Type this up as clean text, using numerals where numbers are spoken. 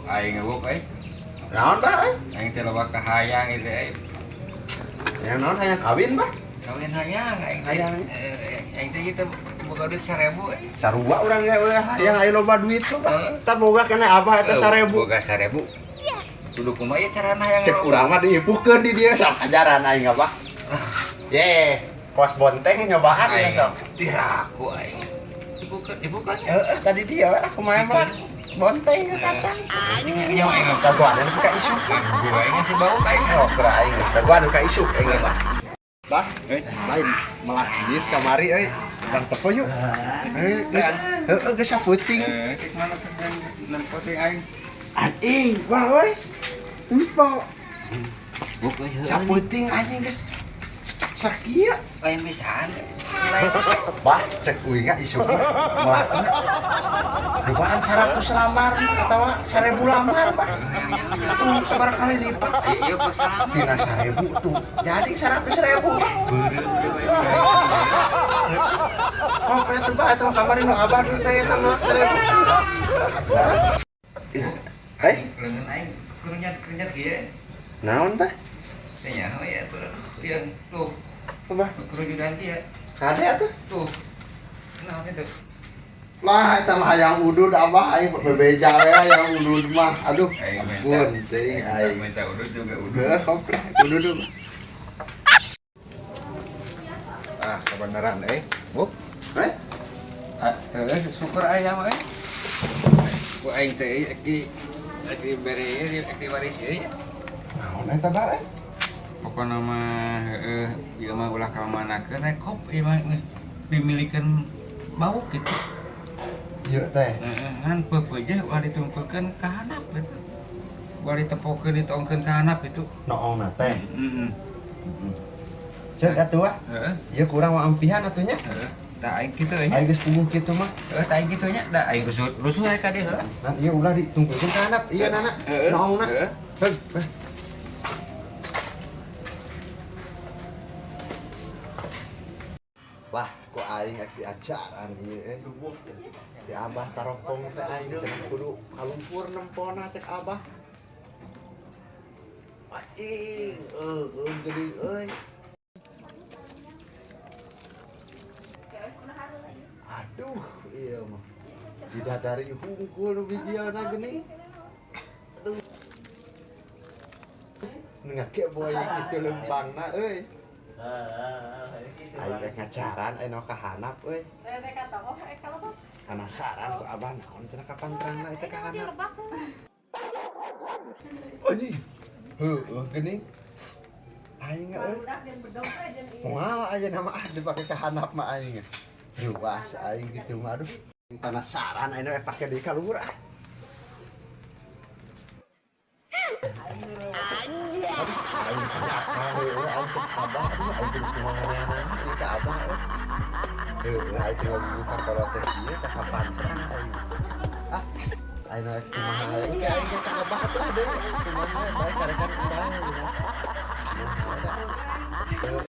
Aing ngebuk euy. Naon bah euy? Aing teh loba kahayang itu euy. Yang naon hayang kawin bah? Kawin hayang aing. Hayang. Aing teh kitu boga duit 1000 euy. Sarua urang ge euy hayang aya loba duit tuh bah. Tah boga keneh abah eta 1000. Boga 1000. Yes. Kudu kumaha ieu carana hayang. Cek urang mah diipukeun di dieu sok ajaran aing abah. Ye, kos bonteng nyobaan aing sok. Diraku aing. Dibuka, dibuka. Heeh, tadi dia aku main mah bonteng ke kacang. Nyawa aing. Dagoan anu ka isuk. Gua aing si bau aing. Oh, kira aing. Dagoan anu ka isuk aing mah. Bah, Eh, lain melak duit kamari euy. Bang tepo yuk. Geus heueuh geus saputing. Cek mana teh nempo teh aing. Anjing, wah euy. Empo. Buk euy. Saputing anjing geus. Sakieu. Lain bisaan. Bah, cek uing ga isuk melakna. Nyobaan 100 lambar atawa 1000 lambar, bah. Tuh, sabaraha kali lipat. Ieu salam. Tina 1000 tuh. Jadi 100.000. Oh, kayak tuh bah, tuh kamari nu abah duit teh eta melak 1000. Eh, Leungeun aing kerjat-kerjat kieu. naon teh? Teh nyaho ya tuh. Ieu tuh Bah, kerujudan kieu. kade atuh. Tuh. Nah, gitu. Lah, eta mah hayang udud abah aing bebeja we hayang udud mah. Aduh, Aing ampun teuing aing. Minta udud juga udud. Heuh, komplek udud. Ah, kebenaran euy. Buk. Eh, Ah, syukur aya mah euy. Ku aing teh euy ek di bere ieu ek di waris ieu. Naon eta bah euy? Pokona mah heueuh ieu mah ulah ka mamanakeun eh kop ieu mah geus dimilikeun bau kitu. Ieu teh. Heeh, ngan peupeujeuh ulah ditungkeun ka handap gitu. Ulah ditepokeun ditongkeun ka handap gitu. Noongna teh. Heeh. Ceuk atuh ah. Heeh, Ieu kurang mah ampihan atuh nya. heeh. Tah aing kitu nya. Aing geus puguh kitu mah. Heeh, tah aing kitu nya. Da aing rusuh rusuh aya ka dieu heeh. Nan ieu ulah ditungkeun ka handap ieu nana. Heeh. Noongna. Heeh. Heug, eh. Wah, kok aing ek diajaran ieu eh. Di abah taropong teh aing cenah kudu kalumpur nempona cek abah. Aing, eueuh geuning euy. Aduh, iya mah. Bidadari hungkul nu bijiana geuning. Aduh. Ngake boy kitu lempangna euy. Aing teh ngajaran aing nu ka handap euy. Penasaran ku abah naon cenah kapan terangna eta ka handap. Anjing. Heueuh geuning. Aing euy. Moal aya nama ah dipake ka handap mah aing. Ruas aing gitu mah aduh. Penasaran aing we pake deui ka luhur ah. Aing nyakal heueuh aing cek abah aduh aing kudu kumaha neanana ieu ka abah euy. Heueuh aing teh ngabuka kolot teh kieu teh kapan terang aing. Ah, aing we kumaha aing ka aing ka abah atuh deui kumaha bae carekan